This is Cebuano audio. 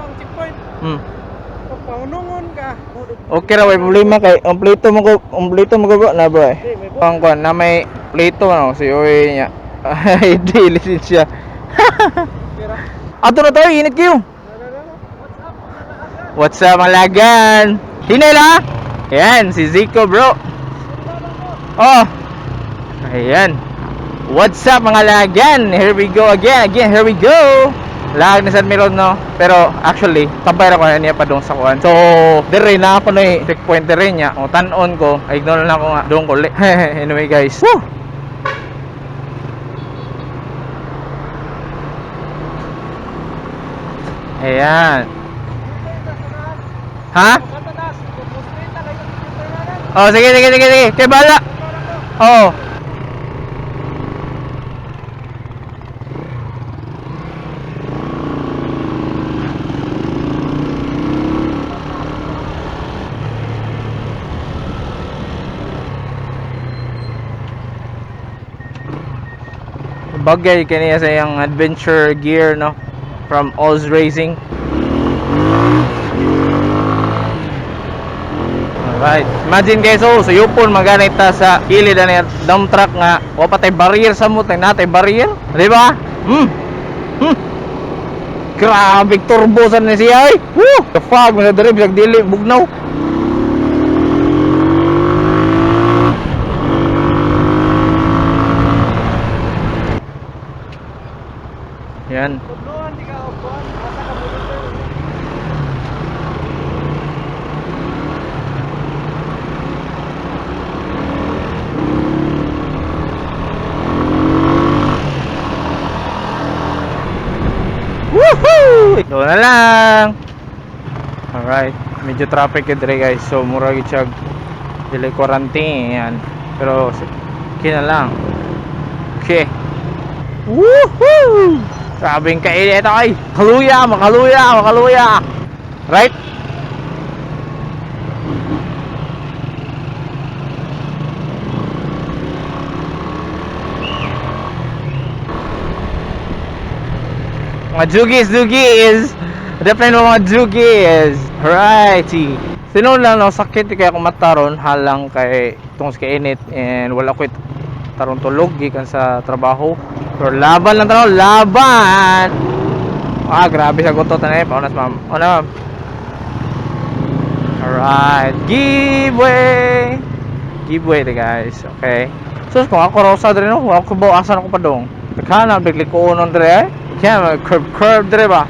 Ang checkpoint. Kung paunungon ka. Okay ra, way problema kay kompleto mo ko, kompleto mo ko bro na bro eh. Di, may Ang kuan na may pleto ano si Uy niya. ID lisensya. Tira. Ato na tayo, init kayo. No, no, no, no. What's up, mga lagan? What's up, mga lagan? Hinay la. Ayan, si Zico, bro. Oh. Ayan. What's up, mga lagan? Here we go again. Again, here we go. Lag na San Miron, no? Pero actually, tambay ra ko na niya pa dong sa kuan. So, dire na ako na eh. Checkpoint dire niya. O tan-on ko, ay ignore na ako nga dong ko. Anyway, guys. Woo! Ayan. Ha? Katatas, kung kayo Oh, sige, sige, sige, sige. Kay bala. Oo. Bagay kaniya sa iyang adventure gear, no, from Oz Racing. Alright. Imagine, guys, oh, so yupon maganit ta sa kilid ani dump truck nga wa pa tay barrier sa mo tay natay barrier, di ba? Grabe turbo sa ni siya ay. Woo! The fuck, mga dere bisag dili bugnaw. Yan. Tudloan, di ka upuan. Asa ka monitor. Woohoo! Ito na lang. Alright. Medyo traffic yun dire, guys. So mura gyud siya dili quarantine yan. Pero okay na lang. Okay. Woohoo! Grabing kainit ay. Kaluya, makaluya, makaluya. Right? Mga jugis, jugis. Definitely mga jugis. Righty. Sino lang no, sakit kaya akong mata ron halang kay tungos kay init and wala ko tarong tulog gikan sa trabaho. Pero laban lang taro, laban. Ah, grabe sa gutot na eh. Paunas, ma'am. Una, ma'am. Alright, give way. Give way the guys, okay. So kung ako rosa dre no, ako ba asan ako pa dong. Kana bigli ko unon dre eh. Kaya curb curb dre ba?